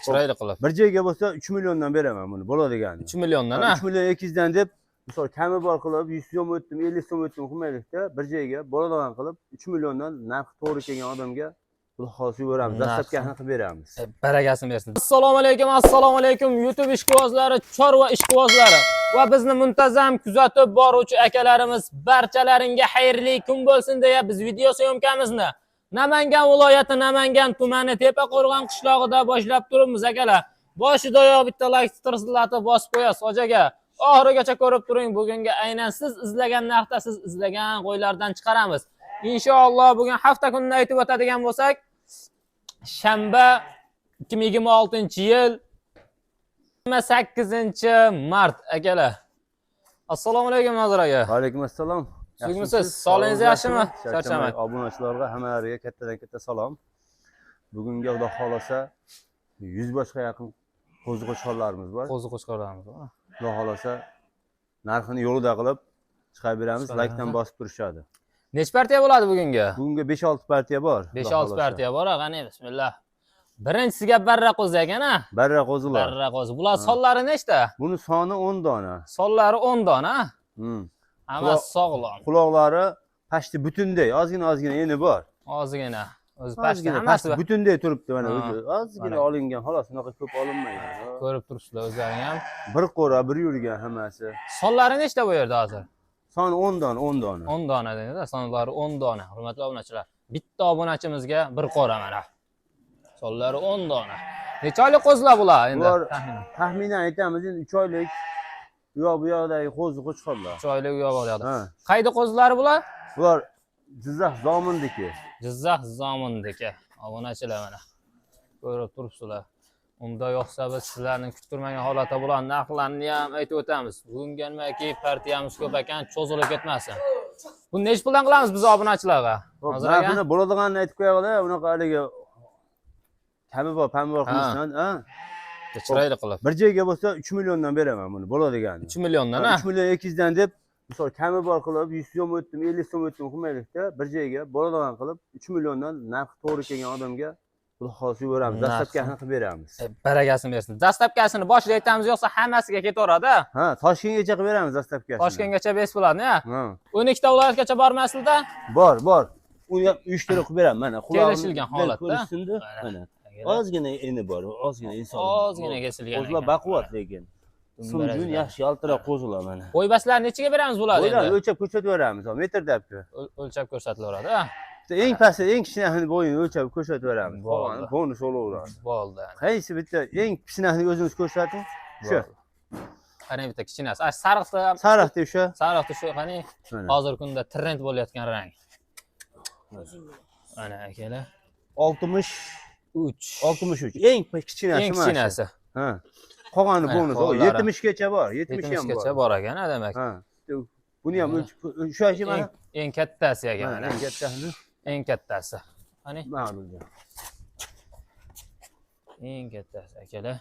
Chiroyli qilib. Bir joyga bo'lsa 3 milliondan beraman buni, bo'ladigan. 3 milliondan ha? 3 million 200 dan deb, misol kami bor qilib 100 so'm o'tdim, 50 so'm o'tdim qilmaylikda, bir joyga bo'ladigan qilib 3 milliondan narxi to'g'ri kelgan odamga xudo xohlasa yuboramiz. Narxi. Dastlabkasini qilib beramiz. Barakasini bersin. Assalomu alaykum, assalomu alaykum YouTube ishqibozlari, chorva ishqibozlari va bizni muntazam kuzatib boruvchi akalarimiz, barchalaringga xayrli kun bo'lsin deya biz video syomkamizni Namangan viloyati Namangan tumani Tepaqo'rg'on qishlog'ida boshlab turibmiz akalar. Boshidayoq bitta like tirsillatib bosib qo'yasiz hoji. Oxirigacha ko'rib turing. Bugungi aynan siz izlagan narxda siz izlagan qo'ylardan chiqaramiz. Inshaalloh bugun hafta kunini aytib o'tadigan bo'lsak, shanba 2026-yil 28 mart akalar. Assalomu alaykum, Nazir aka. Va alaykum assalom. Sog'misiz? Sog'ligingiz yaxshimi? Charchamang. Charchamang. Obunachilarga hammalariga kattadan katta salom. Bugungi xudo xohlasa 100 boshga yaqin qo'zi qo'chqorlarimiz bor. Qo'zi qo'chqorlarimiz bor. Xudo xohlasa narxini yo'lida qilib chiqarib beramiz. Chiqarib Laykdan beramiz. bosib turishadi. Necha partiya bo'ladi bugungi? Bugungi 5-6 partiya bor. Xudo 5-6 xohlasa. partiya bor, qani bismillah. Birinchisiga barra qo'zi ekan ha? Barra qo'zilar. Barra qo'zi. Bular sonlari nechta? Buni soni 10 dona. Sonlari 10 dona. Hammasi sog'lom. Quloqlari pashti butunday, ozgina ozgina eni bor. Ozgina. O'zi pashti Ozgina hammasi pashti butunday turibdi mana Ha, o'zi. Ozgina mana. olingan, xolos, unaqa ko'p olinmagan. Ha. Ko'rib turibsizlar o'zlaring ham. Bir qo'ra, bir yurgan hammasi. Sonlari nechta bu yerda hozir? Soni 10 dona, 10 dona. 10 dona deydi, sonlari 10 dona. Hurmatli obunachilar, bitta obunachimizga bir qo'ra mana. Sonlari 10 dona. Necha oylik qo'zilar bular endi? Bular Taxminan. Taxminan aytamiz, endi 3 oylik u yoq bu yoqdagi qo'zi qo'chqorlar. 3 oylik u yoq bu yoqda. Ha. Qayda qo'zilari bular? Bular Jizzax Zominнiki. Jizzax Zominнiki. Obunachilar mana. Ko'rib turibsizlar. Unda yo'qsa biz sizlarni kuttirmagan holatda bular narxlarini ham aytib o'tamiz. Bugungi nimaki partiyamiz ko'p ekan, cho'zilib ketmasin. Buni nechi puldan qilamiz biz obunachilarga? Xo'p, Nazir aka? narxini bo'ladiganini aytib qo'yaylik, unaqa haligi kami bor, pami bor qilmasdan, ha? Chiroyli qilib. Bir joyga bo'lsa 3 milliondan beraman buni, bo'ladigan. 3 milliondan ha? 3 million 200 dan deb, misol kami bor qilib 100 so'm o'tdim, 50 so'm o'tdim qilmaylikda, bir joyga bo'ladigan qilib 3 milliondan narxi to'g'ri kelgan odamga xudo xohlasa yuboramiz. Narxi. Dastlabkasini qilib beramiz. Barakasini bersin. Dastlabkasini boshida aytamiz, yo'qsa hammasiga ketaveradi. Ha, Toshkentgacha qilib beramiz dastlabkasini. Toshkentgacha bes bo'ladi, ha? Ha. 12 ta viloyatgacha bormi aslida? Bor, bor. Uni ham uyushtirib qilib beraman mana. Kelishilgan holatda. Ko'rishsinda. Mana. Mana. Ozgina eni bor, ozgina inson. Ozgina kesilgan. Qo'zilar ekan. baquvvat lekin. Sumjun yaxshi yaltiroq qo'zilar mana. Qo'ybaslarni nechiga beramiz bularni Bo'ylar endi? o'lchab ko'rsatib beramiz, metrda. O'lchab ko'rsatilaveradi, ha? Bitta eng pasti, eng kichkinasini bo'yini o'lchab ko'rsatib beramiz. Bo'ldi. Qolgani bonus olaveradi. Bo'ldi. Qaysi bitta eng kichkinasini o'zingiz ko'rsating. Shu. Qarang bitta kichinasi. A sariqda ham Sariqda o'sha. Sariqda shu qani Mana. Hozirgi kunda trend bo'layotgan rang. Mana akalar. 60 3. 63. Eng kichinasi Eng mana shu. kichinasi. Ha. Qolgani Mana, bonus. O, qolganlari. 70 gacha bor, 70 ham 70 gacha bor. bor ekan, ha demak. Ha. Buni ham o'lchab ushlashi Eng, mana. eng kattasi ekan Mana mana. eng kattasini. Eng kattasi. Qani? Mana bu. Eng kattasi akalar.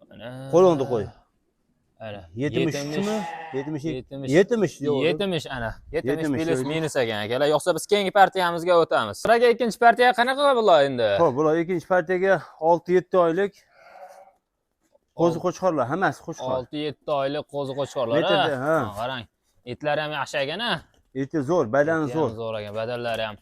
Mana. Qo'lingni qo'y. Ana. 73 mi? 72. 70. 70 yo'q. 70 ana. 70 70 plus yo'q. minus ekan akalar. Yo'qsa biz keyingi partiyamizga o'tamiz. Aka, ikkinchi partiya qanaqa bular endi? Xo'p, bular ikkinchi partiyaga 6-7 oylik qo'zi qo'chqorlar, hammasi qo'chqor. 6-7 oylik qo'zi qo'chqorlar. Metrda, ha. Qarang. Etlari ham yaxshi ekan, ha? Eti zo'r, badani Eti ham zo'r. Zo'r ekan, badanlari ham.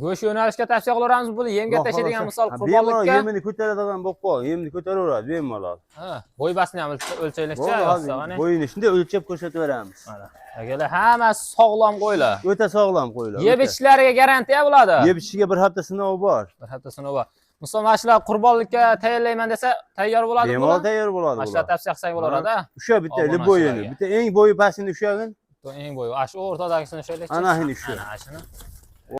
Go'sht yo'nalishga tavsiya qilaveramiz buni yemga Xudo tashlaydigan xohlasa- misol Ha, bemalol qurbonlikka. yemini ko'taradigan bo'lib qol, yemini ko'taraveradi bemalol. Ha, bo'y-bastini ham o'lchaylikchi, Bo'ldi, yo'qsa hozir mana. bo'yini shunday o'lchab ko'rsatib beramiz. Mana. Akalar, hammasi sog'lom qo'ylar. O'ta sog'lom qo'ylar. Yeb o'ta. ichishlariga garantiya bo'ladi. Yeb ichishiga bir hafta sinovi bor. Bir hafta sinovi bor. Misol mana shular qurbonlikka tayyorlayman desa, tayyor bo'ladi Bemalol bular? tayyor bo'ladi Mana shular bular. tavsiya qilsak bo'laveradi. Ha? Usha bitta Obunachilarga. bo'yini, bitta eng bo'yi pastini ushlagin. Eng bo'yi. Ana shu o'rtadagisini ushlaylikchi. Ana endi shu. Ana shuni.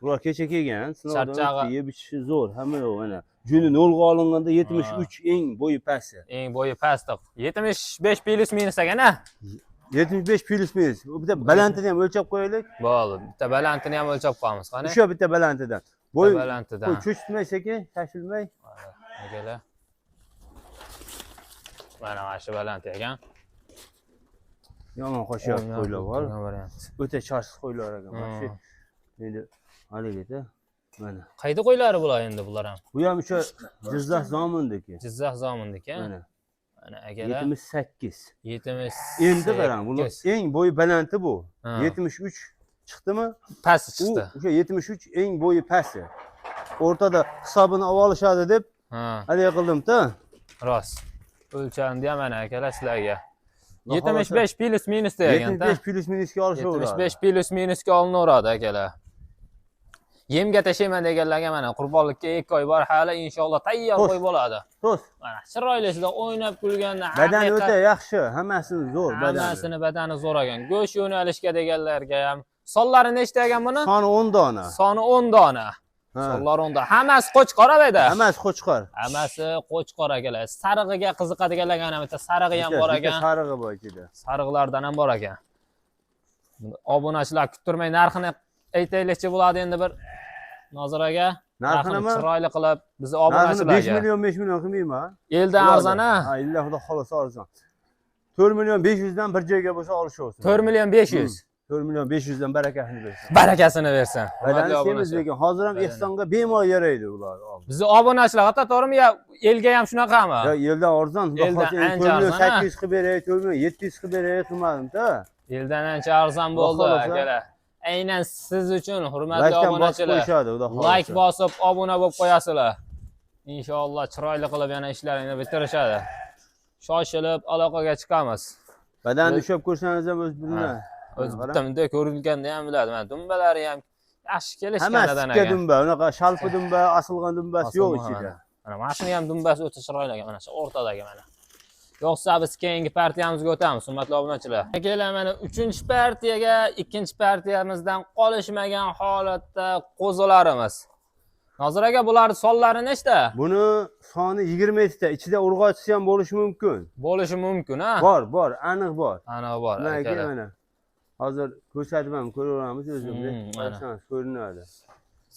Bular kecha kelgan, sinovdan Charchag'i. o'tdi, yeb ichishi zo'r, hamma yo'q mana. Juni nolga olinganda 73 eng bo'yi pasti. Eng bo'yi pasti. 75 plus minus ekan, ha? 75 plus minus. Bu bitta balandini ham o'lchab qo'yaylik. Bo'ldi. Bitta balandini ham o'lchab qo'yamiz. Qani? Usha bitta balandidan. Bo'y Bitta balandidan. Qo'y cho'chitmay sekin, shoshilmay. Akalar. Mana shu baland ekan. Yomon qoshyapti qo'ylar bor. Turgan variant. O'ta charsiz qo'ylar ekan. Mana shu endi haligida. Mana. Qayda qo'ylari bular endi bular ham? Bu ham o'sha Jizzax Zominнiki. Jizzax Zominнiki. Mana. Mana akalar. 78. 78. Endi qarang, buni eng bo'yi balanti bu. Ha. 73 chiqdimi? Pasti U chiqdi. o'sha 73 eng bo'yi pasti. O'rtada hisobini olib olishadi deb Ha, haligi qildim-da. rost. O'lchandi ham mana akalar sizlarga. Xudo 75 плюс минус degan. 75 плюс минус ga olishaveradi. 75 плюс минус ga olinaveradi akalar. Yemga tashlayman deganlarga mana qurbonlikka 2 oy bor hali, inshaalloh tayyor Xo'sh. qo'y bo'ladi. To'st. Mana chiroylisida o'ynab kulganda Badani haqiqat- o'ta yaxshi, hammasini zo'r badani. Hammasini badani zo'r ekan. Go'sht yo'nalishga deganlarga ham. Sonlari nechta ekan buni? Soni 10 dona. Soni 10 dona. Ha. Sonlari 10 dona. Hammasi qo'chqor edi. Hammasi qo'chqor. Hammasi qo'chqor akalar. Sarig'iga qiziqadiganlarga mana bitta sarig'i ham bor Bitta ekan. sarig'i bor ichida. Sarig'lardan ham bor ekan. Obunachilar kuttirmay narxini aytaylikchi bo'ladi endi bir Nozir aka. Narxini Narxinimi? chiroyli qilib bizni Narxini 5 obunachilarga. million 5 million qilmayman. Eldan arzon ha. Ha, illa xudo xolasa arzon. 4 million 500 dan bir joyga bo'lsa olishaversin. 4 million 500. 4 million 500 dan barakasini bersin. Barakasini bersin. Badani Hurmatli semiz obunachilar. lekin hozir ham Badani. ehsonga bemalol yaraydi ular. Bizni obunachilar hatto to'g'rimi yo elga ham shunaqami? Ya eldan arzon, xudo Eldan xohlasa ancha 4 million arzon, ha. 800 qilib beray, 4 million 700 qilib beray qilmadim-da. Eldan ancha arzon bo'ldi Xudo xohlasa. akalar. Aynan siz uchun hurmatli Laykdan bosib obunachilar. qo'yishadi, xudo xohlasa. Like bosib obuna bo'lib qo'yasizlar. Inshaalloh chiroyli qilib yana ishlarini bitirishadi. Shoshilib aloqaga chiqamiz. Badanni ushlab ko'rsangiz ham o'z bilinadi. O'zi Qarang. bitta bunday ko'rilganda ham biladi. Mana dumbalari ham yaxshi Hammasi kelishganidan tikka ekan. dumba, unaqa shalpi dumba, asilgan dumbasi yo'q Asilma, ichida. Mana mana shuni ham dumbasi o'ta chiroyli ekan, mana shu o'rtadagi mana. Yo'qsa biz keyingi partiyamizga o'tamiz, hurmatli obunachilar. Akalar, mana 3-partiyaga ikkinchi partiyamizdan qolishmagan holatda qo'zilarimiz. Nozir aka, bularning sonlari nechta? Buni soni 27 ta, ichida urg'ochisi ham bo'lishi mumkin. Bo'lishi mumkin, ha? Bor, bor, aniq bor. Aniq bor, Mana aka, akalar. mana. Hozir ko'rsatib ham ko'raveramiz o'zimiz. Mana. Qarasangiz ko'rinadi.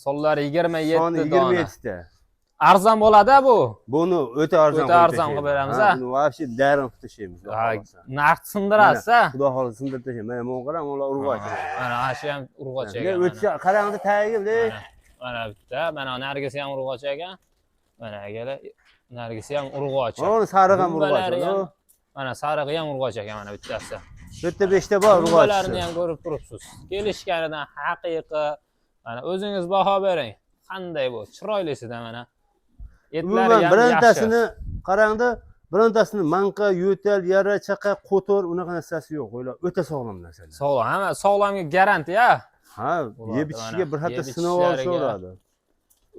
Sonlari 27 Soni dona. 27 ta. Arzon bo'ladi bu. Buni o'ta arzon O'ta qo'yib arzon tashlaymiz. qilib beramiz, Ha, ha? buni вообще darim qilib tashlaymiz. Xudo Ha, xohlasa. narx sindirasiz, ha? Xudo xohlasa sindirib tashlaymiz. Mana buni qarang, ular urg'ochi. Mana mana shu ham urg'ochi ekan. O'tsa qarangda tagiga bunday. Mana bitta, mana nargisi ham urg'ochi ekan. Mana akalar, nargisi ham urg'ochi. Mana sariq ham Dumbalari urg'ochi. ham- Mana sarig'i ham urg'ochi ekan, mana bittasi. To'rtta beshta bor Dumbalarini urg'ochisi. ham ko'rib turibsiz. Kelishganidan haqiqiy. Mana o'zingiz baho bering. Qanday bu? Chiroylisida mana. Etlari Umuman ham yaxshi. birontasini qarangda, birontasini manqa, yo'tal, yara, chaqa, qo'tir unaqa narsasi yo'q. Ular o'ta sog'lom narsalar. Sog'lom, hamma sog'lomga garantiya. Ha, Ularda yeb ichishiga mana bir hafta yeb sinov ichishlariga olishaveradi.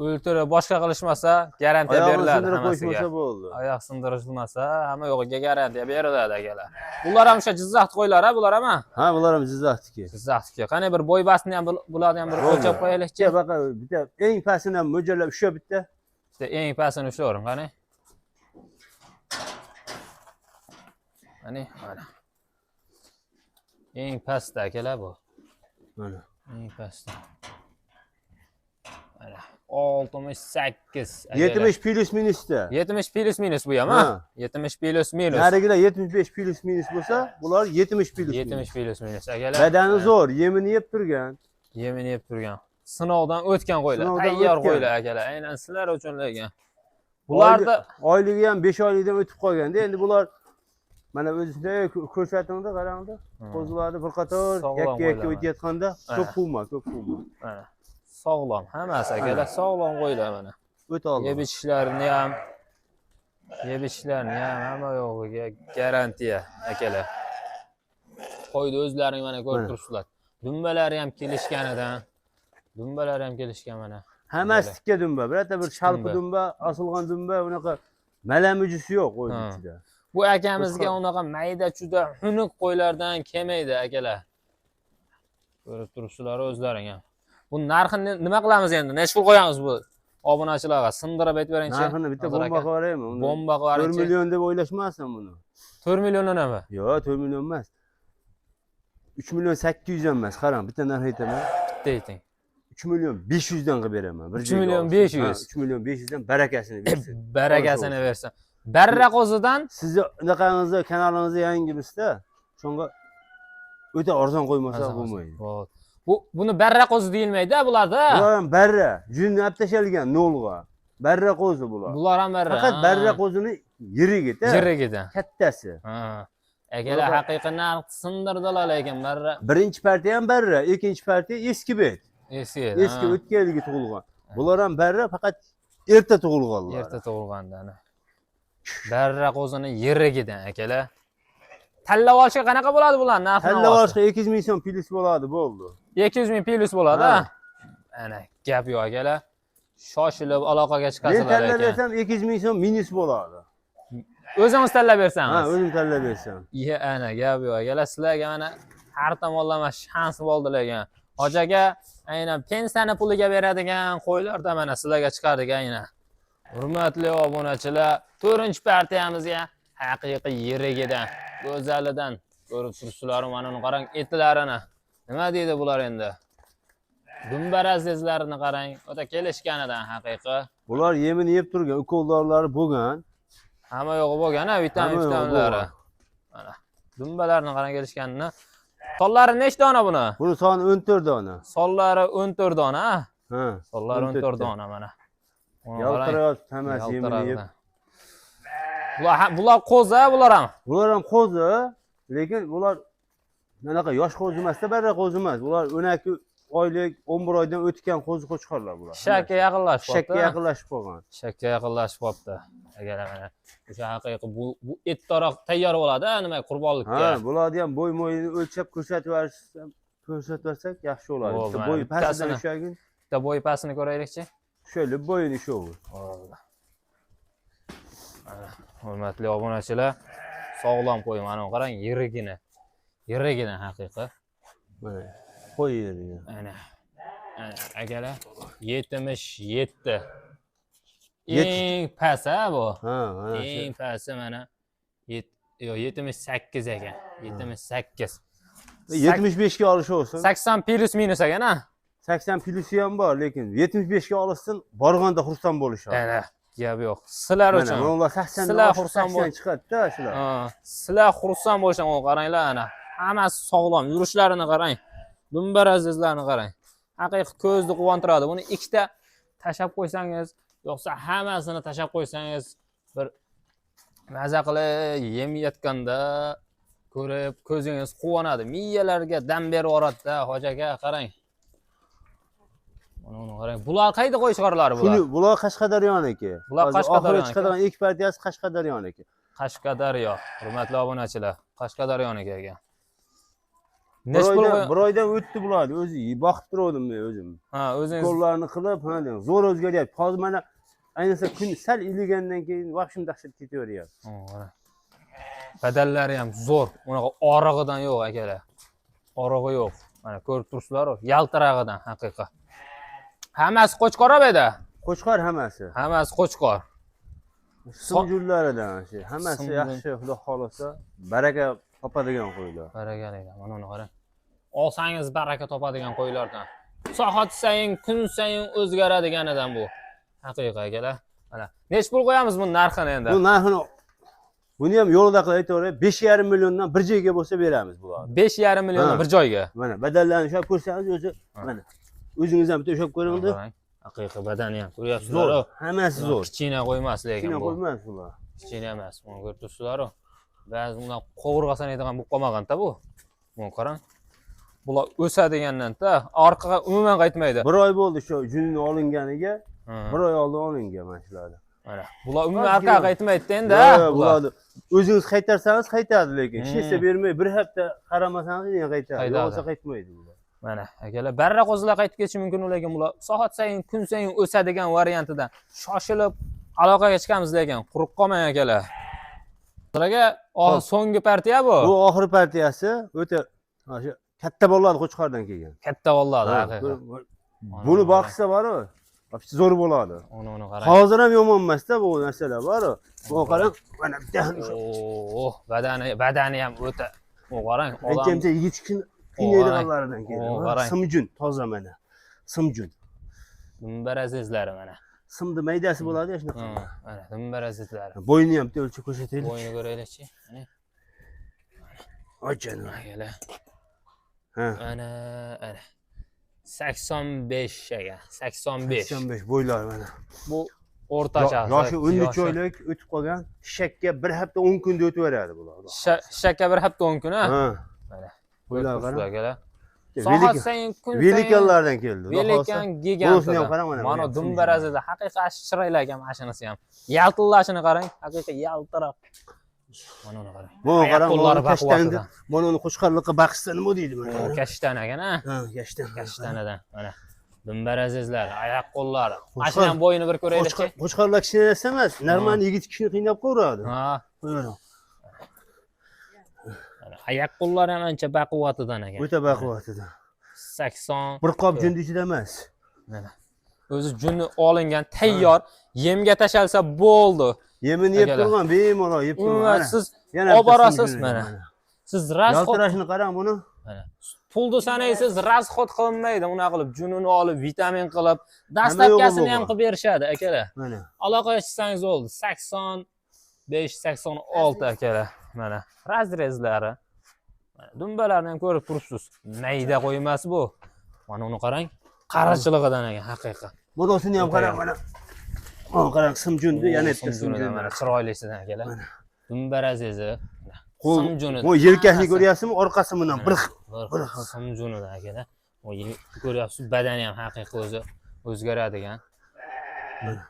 O'ltirib boshqa qilishmasa garantiya Oyog'ini beriladi sindirib hammasiga. qo'yishmasa bo'ldi. Oyoq sindirishmasa, hamma yo'g'iga garantiya beriladi akalar. Bular ham o'sha Jizzax qo'ylar, ha, bular ham? Ha, bular ham Jizzaxniki. Jizzaxniki. Qani bir bo'ybasini ham bularni ham bir Bo'ldi. o'lchab qo'yaylikchi. Bitta baqa, bitta eng pastini ham mo'ljallab ushlab bitta. Bitta eng pastini ushlavering, qani. Qani, mana. Eng pastda akalar bu. Mana. Eng pastda. Mana 68 akalar. 70 плюс минус da. 70 плюс минус bu ham, ha? Ha. 70 плюс минус. Narigilar 75 плюс минус bo'lsa, bular 70 плюс минус. 70 плюс минус akalar. Badani zo'r, yemini yeb turgan. Yemini yeb turgan. Sinovdan o'tgan qo'ylar, Sinovdan tayyor o'tgan. qo'ylar akalar. Aynan sizlar uchun lekin. Bularda Oyligi ham 5 oylikdan o'tib qolganda, endi bular mana o'zida ko'rsatingda qarangda, qo'zilarni bir qator Sog'lom yakka yakka qo'ylar. o'tayotganda ko'p quvma, ko'p quvma. Mana sog'lom hammasi akalar, sog'lom qo'ylar mana. O'ta oldi. Yeb ichishlarini ham, yeb ichishlarini ham hamma yo'g'iga garantiya akalar. Qo'yni o'zlaring mana ko'rib Mana. turibsizlar. Dumbalari ham kelishganidan. Dumbalari ham kelishgan mana. Hammasi tikka dumba, birorta bir shalpi Dumba. dumba, osilgan dumba, unaqa malamujisi yo'q o'z Ha. ichida. Bu akamizga unaqa mayda chuda xunuk qo'ylardan kelmaydi akalar. Ko'rib turibsizlar o'zlaring ham. Bu narxini nima qilamiz endi? Necha pul qo'yamiz bu obunachilarga? Sindirib aytib beringchi. Narxini bitta Nozir bomba aka. qilib yuboraymi? Uni Bomba qilib 4 yuboringchi. million deb o'ylashmasin buni. 4 milliondan nima? Yo'q, 4 million emas. 3 million 800 ham emas. Qarang, bitta narx aytaman. Bitta ayting. 3 million 500 dan qilib beraman. Bir 3 joyga million olsin. 500. Ha, 3 million 500 dan barakasini bersin. Barakasini bersin. Barra qo'zidan Sizni unaqangizda kanalingizda yangimizda, shunga o'ta arzon qo'ymasa bo'lmaydi. Bo'ldi. Buni barra qo'zi deyilmaydi bularda. Bular ham barra, junni olib tashalgan nolg'a. Barra qo'zi bular. Bular ham barra. Faqat barra qo'zini yirigida. Yirigida. Kattasi. Ha. Akalar haqiqiy narx sindirdilar lekin barra. Birinchi partiya ham barra, ikkinchi partiya eski bet. Eski. Eski o'tgan yilgi tug'ilgan. Bular ham barra, faqat erta tug'ilganlar. Erta tug'ilganda ana. Barra qo'zini yirigidan akalar. Tanlab olishga qanaqa bo'ladi bular narxi? Tanlab olishga 200 ming so'm plyus bo'ladi, bo'ldi. 200 ming plyus bo'ladi. Ha. Ana gap yo'q akalar. Shoshilib aloqaga Men chiqasizlar tanlab aka. bersam 200 ming so'm minus bo'ladi. O'zingiz tanlab Ha, bersangiz. o'zim tanlab bersam. Iya, ana gap yo'q akalar, sizlarga mana har tomonlama shans bo'ldi lekin. Hoji aka aynan pensiyani puliga beradigan qo'ylarda mana sizlarga chiqardik aynan. Hurmatli obunachilar, 4-partiyamizga haqiqiy yirigidan, go'zalidan ko'rib turibsizlar, mana uni qarang, etlarini. Nima deydi bular endi? Dumbarazizlarini qarang, o'ta kelishganidan haqiqiy. Bular yemini yeb turgan, ukollari bo'lgan. Hamma yo'g'i bo'lgan, ha, vitamin Hamma yo'g'i vitaminlari. bo'lgan. Mana dumbalarni qarang kelishganini. Sollari nechta dona buni? Buni soni 14 dona. Sollari 14 dona, ha? Ha. Sollari 14 14 ta. dona mana. Uni qarang, Yaltirayapti hammasi yemini yeb. yaltiradi. Bular qo'zi, ha, bular ham. Bular ham qo'zi, lekin bular anaqa yosh qo'zi emasda, barra qo'zi emas. Bular 12 oylik, 11 oydan o'tgan qo'zi qo'chqorlar bular. Shakka yaqinlashib Shakka qolibdi. yaqinlashib qolgan. Shakka yaqinlashib qolibdi. Agar mana o'sha haqiqiy bu ertaroq tayyor bo'ladi, ha, nima qurbonlikka. Ha, bularni ham bo'y mo'yini o'lchab ko'rsatib yuborsa, ko'rsatib yuborsak yaxshi bo'ladi. Bo'ldi, Bitta mana bo'y pastidan bittasini. ushlagin. Bitta bo'y pastini ko'raylikchi. Shöyle bo'yini shu. Bo'ldi. Mana, hurmatli obunachilar, sog'lom qo'y mana buni qarang, yirigini. Yirigini haqiqiy. Mana qo'y yeriga. Ana. Ana akalar 77. Eng past ha bu. Ha, mana shu. Eng pasti mana yo'q 78 ekan. 78. 75 ga olish olsin. 80 plyus minus ekan ha. 80 plyusi ham bor, lekin 75 ga olishsin, borganda xursand bo'lishadi. Ana, gap yo'q. Sizlar Mana uchun. mana ular 80 Sizlar dan xursand 80 chiqadi-da shular. Ha, sizlar xursand bo'lishing, qaranglar ana. Hammasi sog'lom, yurishlarini qarang. Dumbarazizlarni qarang. Haqiqiy ko'zni quvontiradi. Buni ikkita tashab qo'ysangiz, yo'qsa hammasini tashab qo'ysangiz, bir maza qilib yemayotganda ko'rib ko'zingiz quvonadi. Miyalarga dam berib yuboradi-da, hoji aka, qarang. Uni qarang. Bular qayda qo'yishqorlari bular? Shuni bular Qashqadaryoniki. Bular Hozir oxiri Qashqadaryoniki. chiqadigan ilk partiyasi Qashqadaryoniki. Qashqadaryo. Hurmatli obunachilar, Qashqadaryoniki ekan. Bir Nech pul oydan, qo'y- bir oydan o'tdi bularni. O'zi boqib turgandim men o'zim. Ha, o'zingiz Qo'llarini qilib, ha, dedim, zo'r o'zgaryapti. Hozir mana ayniqsa kun sal iligandan keyin vahshim dahshat ketaveryapti. Ha, badallari ham zo'r. Unaqa orig'idan yo'q akalar. Orig'i yo'q. Mana ko'rib turibsizlar, yaltirag'idan haqiqiy. Hammasi qo'chqor edi. Qo'chqor hammasi. Hammasi qo'chqor. Simjullaridan shu. Hammasi yaxshi, xudo xohlasa, baraka topadigan qo'ylar. Barakali. Mana uni qarang. Olsangiz baraka topadigan qo'ylardan. Soat sayin, kun sayin o'zgaradiganidan bu. Haqiqiy akalar. Mana nech pul qo'yamiz buni narxini endi? Bu narxini buni ham yo'lida qilib aytaveray, 5,5 milliondan bir joyga bo'lsa beramiz bularni. 5,5 milliondan Ha. bir joyga. Mana badallarni ushlab ko'rsangiz o'zi mana o'zingiz ham bitta ushlab ko'ringda. Qarang. Haqiqiy badani ham ko'ryapsizlar. Zo'r, hammasi zo'r. Kichkina qo'ymas lekin Kichkina bu. qo'ymas bular. Kichkina emas. Buni ko'rib turibsizlar. Ba'zi undan qovurg'a sanaydigan bo'lib qolmagan-da bu. Buni qarang. Bular o'sadigandan-da orqaga umuman qaytmaydi. Bir oy bo'ldi shu junini olinganiga, bir oy oldin olingan mana shularni. Mana bular umuman Ozgina. orqaga qaytmaydi endi. Yo'q, Ha, bular. bularni o'zingiz qaytarsangiz qaytadi lekin hech narsa bermay bir hafta qaramasangiz yana qaytadi. Qaytadi. Yo'qsa qaytmaydi bular. Mana akalar, barra qo'zilar qaytib ketishi mumkin, lekin bular soat sayin, kun sayin o'sadigan variantidan shoshilib aloqaga chiqamiz lekin quruq qolmang akalar. Sizlarga Xo'p. so'nggi partiya bu. Bu oxiri partiyasi o'ta mana shu katta bolalar qo'chqordan kelgan. Katta bolalar Ha, haqiqiy. Buni boqsa boru, вообще zo'r bo'ladi. Uni qarang. Hozir ham yomon emasda bu narsalar boru. Bu qarang, mana bitta Oh, badani ham o'ta. U qarang, odam ancha-muncha yigit qiynaydiganlaridan keldi. O, qarang. Simjun, toza mana. Simjun. Dumbarazizlari mana. Simni maydasi bo'ladi ya shunaqa. Mana dumbarazizlari. Bo'yni ham bitta o'lchab ko'rsataylik. Bo'yni ko'raylikchi. Mana Oy jonim. akalar. Ha. Ana, ana. 85 aka, 85. 85 bo'ylari mana. Bu o'rtachasi. Yoshi 13 oylik o'tib qolgan. Shakka bir hafta 10 kunda o'tib beradi bular. Shakka bir hafta 10 kun, ha? Ha. Mana. Bo'ylari qarang. Akalar. Soat sayin, kun sayin Velikanlardan keldi. Xudo xohlasa. Velikan gigant. Bunisini ham qarang mana. Mana Mana dumbarazida haqiqiy chiroyli ekan mashinasi ham. Yaltillashini qarang, haqiqiy yaltirab. Mana uni qarang. Mana Oyoq qarang, qo'llari mana kashtanni, baquvvatidan. Mana uni qo'chqorliqqa baqishsa nima deydi mana. O, kashtan ekan, ha? Ha, kashtan. Kashtanidan mana. Dumbarazizlar, oyoq qo'llari. Qo'chqor- Mashina ham bo'yini bir ko'raylikchi. Qo'chqorlar kichkina narsa emas, normal yigit kishini qiynab qo'yadi. Ha. Mana oyoq qo'llari ham ancha baquvvatidan ekan. O'ta baquvvatidan. 80 Bir qop jund ichida emas. Mana. O'zi juni olingan, tayyor, yemga tashalsa bo'ldi. Yemini yeb Akalar. turgan, bemalol yeb turgan. Umuman Mana. siz Yana bitta olib borasiz simjuni mana. Siz rasxod Yaltirashini qarang buni. mana. Pulni sanaysiz, расход qilinmaydi. Unaqa qilib junini olib, vitamin qilib, доставка sini ham yo'g'i qilib berishadi akalar. Mana. Aloqa chiqsangiz bo'ldi. 85, 86 akalar. Mana разрез lari. Mana dumbalarni ham ko'rib turibsiz. Mayda qo'y emas bu. Mana uni qarang. Qarachilig'idan ekan haqiqiy. Bunisini ham qarang mana. Mana qarang, simjunni yana bitta Simjunidan simjuni. mana chiroylisidan akalar. Mana. Dumba разрез i. Qo'l, Simjuni. bu yelkasini ko'ryapsizmi? Orqasi bilan bir Bir xil simjunidan akalar. O ko'ryapsiz, badani ham haqiqiy o'zi o'zgaradigan.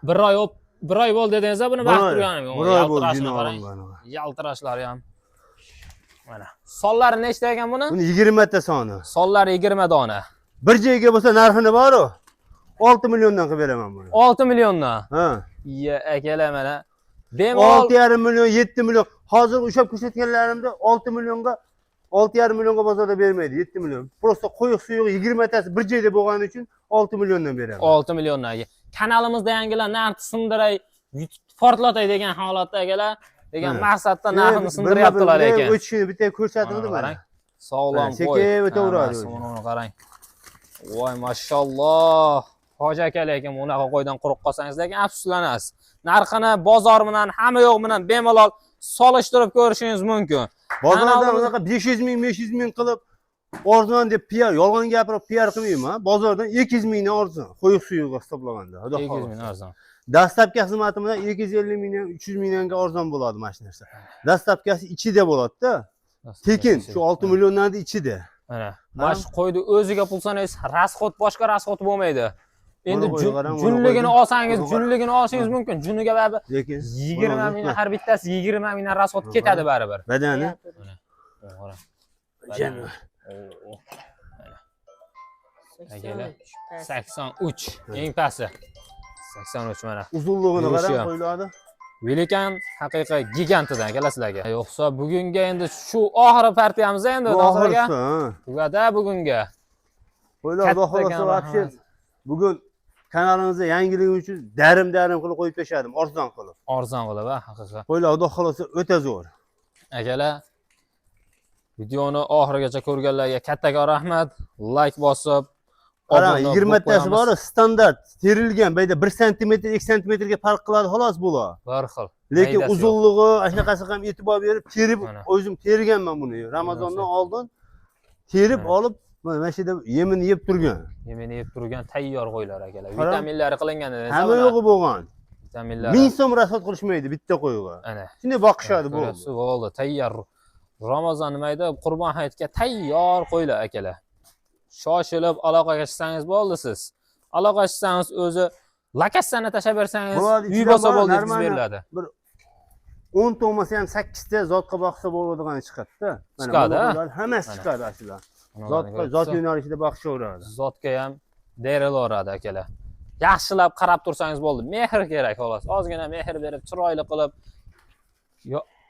Bir oy bir oy bo'ldi dedingiz buni Bir vaqt oy- turganim. bir oy bo'ldi Yaltirashini juni qarang. olingan. Yaltirashlari ham. Mana. Sonlari nechta ekan buni? Buni 20 ta soni. Sonlari 20 dona. Bir joyga bo'lsa narxini bor-u 6 milliondan qilib beraman buni. 6 milliondan. Ha. Ya akalar mana. Bemalol 6,5 million, 7 million. Hozir ushlab ko'rsatganlarimda 6 millionga 6,5 millionga bozorda bermaydi, 7 million. Просто qo'yiq suyuq 20 tasi bir joyda bo'lgani uchun 6 milliondan beraman. 6 milliondan. Kanalimizda yangilar narxni sindiray, portlatay degan holatda akalar, degan Mana. maqsadda narxini sindiryaptilar lekin. O'tishini bitta ko'rsatildi Mana mana. qarang. Sog'lom Mana, sekin qo'y. o'taveradi Hammasi o'zi. Mana uni qarang. Voy mashalloh. Hoji aka lekin bunaqa qo'ydan quruq qolsangiz lekin afsuslanasiz. Narxini bozor bilan, hamma yo'q bilan bemalol solishtirib ko'rishingiz mumkin. Bozordan Kanalimiz- unaqa 500 ming, 500 ming qilib arzon deb PR, yolg'on gapirib PR qilmayman. Bozordan 200 mingdan arzon, qo'yiq suyuq hisoblaganda. Xudo 200 xohlasa. ming arzon. Доставка xizmati bilan 250 mingdan 300 mingga arzon bo'ladi mana shu narsa. Доставка si ichida bo'ladi-da. Tekin, shu 6 milliondan ichida. Mana, mana shu qo'yni o'ziga pul sanaysiz, расход boshqa расход bo'lmaydi. Endi Buni qo'ydi, qarang, buni junligini qo'ydi. olsangiz, Buni qarang. junligini olishingiz mumkin. Juniga baribir Lekin 20 mingdan har bittasi 20 mingdan расход Buni ketadi baribir. Badani Qarang. jani. Oo. Akalar. 83 eng pasti. 83 mana. Uzunlig'ini Yurishi qarang ham. qo'ylarni. Velikan haqiqiy gigantidan akalar sizlarga. Yo'qsa bugunga endi shu oxiri partiyamiz endi Bu Nozir aka. oxirgisi, ha. Tugadi bugunga. Qo'ylar xudo Kattakon xohlasa вообще rahmat. bugun kanalimizda yangiligi uchun darim-darim qilib qo'yib tashladim, arzon qilib. Arzon qilib, ha, haqiqiy. Qo'ylar xudo xohlasa o'ta zo'r. Akalar, videoni oxirigacha ko'rganlarga kattakon rahmat. Like bosib, Qarang, obuna 20 bo'lib tasi qo'yamiz. bor, standart, terilgan, bu yerda 1 sm, 2 sm ga farq qiladi xolos bular. Bir xil. Lekin Maydasi yo'q. uzunlig'i, shunaqasi ham e'tibor berib, terib, Mana. o'zim terganman buni. Ramazondan oldin terib Mana. olib, mana shu yerda yemini yeb turgan. Yemini yeb turgan tayyor qo'ylar akalar. Qarang. Vitaminlari qilingan dedi. Hamma yo'g'i bo'lgan. Vitaminlari. 1000 so'm расход qilishmaydi bitta qo'yga. Ana. Shunday boqishadi bu. Ko'ryapsiz, bo'ldi, tayyor. Ramazon nima edi? Qurbon hayitga tayyor qo'ylar akalar. Shoshilib aloqaga chiqsangiz bo'ldi siz. Aloqaga chiqsangiz o'zi lokatsiyani tashlab bersangiz, Bo'ladi, uy ichidan bo'lsa bor, bo'ldi yetkazib нормально. beriladi. 10 ta bo'lmasa ham 8 ta zotga boqsa bo'ladigan chiqadi-da. Mana Chiqadi, bu ha? qo'ylar hammasi Mana. chiqadi ashula. Mana Zotga, ularni zot ko'ryapsiz. yo'nalishida boqishaveradi. Zotga ham berilaveradi akalar. Yaxshilab qarab tursangiz bo'ldi. Mehr kerak xolos. Ozgina mehr berib, chiroyli qilib,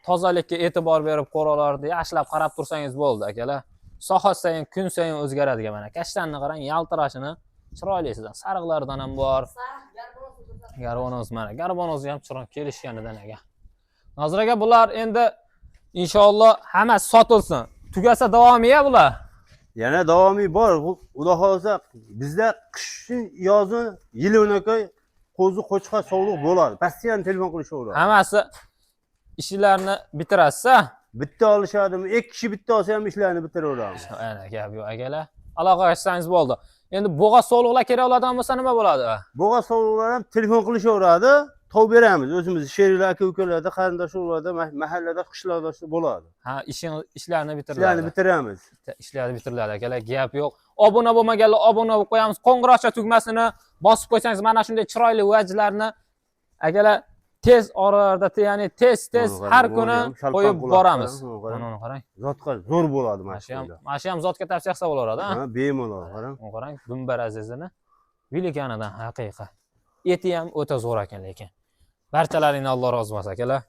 tozalikka e'tibor berib qo'ralarni yaxshilab qarab tursangiz bo'ldi akalar. Soha sayin, kun sayin o'zgaradigan mana. Kashtanni qarang, yaltirashini chiroylisidan, sariqlardan ham bor. Garbonoz mana, garbonozi ham chiroyli kelishganidan aka. Nozir aka, bular endi inshaalloh hammasi sotilsin. Tugasa davomiya bular. Yana davomiy bor. Xudo xohlasa bizda qishin, yozin yili unaqa qo'zi qo'chqor sovliq bo'ladi. Постоянно telefon qilishaveradi. Hammasi ishlarni bitirasiz-a? Bitta olishadimi? Ikki kishi bitta olsa ham ishlarni bitiraveramiz. Ana gap yo'q akalar. Aloqaga chiqsangiz bo'ldi. Endi bo'g'oz sovliqlar kerak bo'ladigan bo'lsa nima bo'ladi? Bo'g'oz sovliqlar ham telefon qilishaveradi, tov beramiz. O'zimiz sheriklar, aka ukalarda, qarindosh urug'larda, mahallada, qishloqda bo'ladi. Ha, ishing ishlarni bitiriladi. Ishlarni bitiramiz. Ishlarni bitiriladi akalar, gap yo'q. Obuna bo'lmaganlar obuna bo'lib qo'yamiz. Qo'ng'iroqcha tugmasini bosib qo'ysangiz mana shunday chiroyli vajlarni akalar tez oralarda, ya'ni tez Mana qarang, har buni kuni ham shalqam qo'yib quloq boramiz. qarang, buni qarang. Mana uni qarang. Zotqa zo'r bo'ladi mana Mana shu shu ham, qo'ylar. mana shu ham zotga tavsiya qilsa bo'laveradi, ha? Ha, bemalol qarang. Uni qarang, dumbar azizini velikanidan haqiqa. Eti ham o'ta zo'r ekan lekin. Barchalaringni Alloh rozi bo'lsin akalar.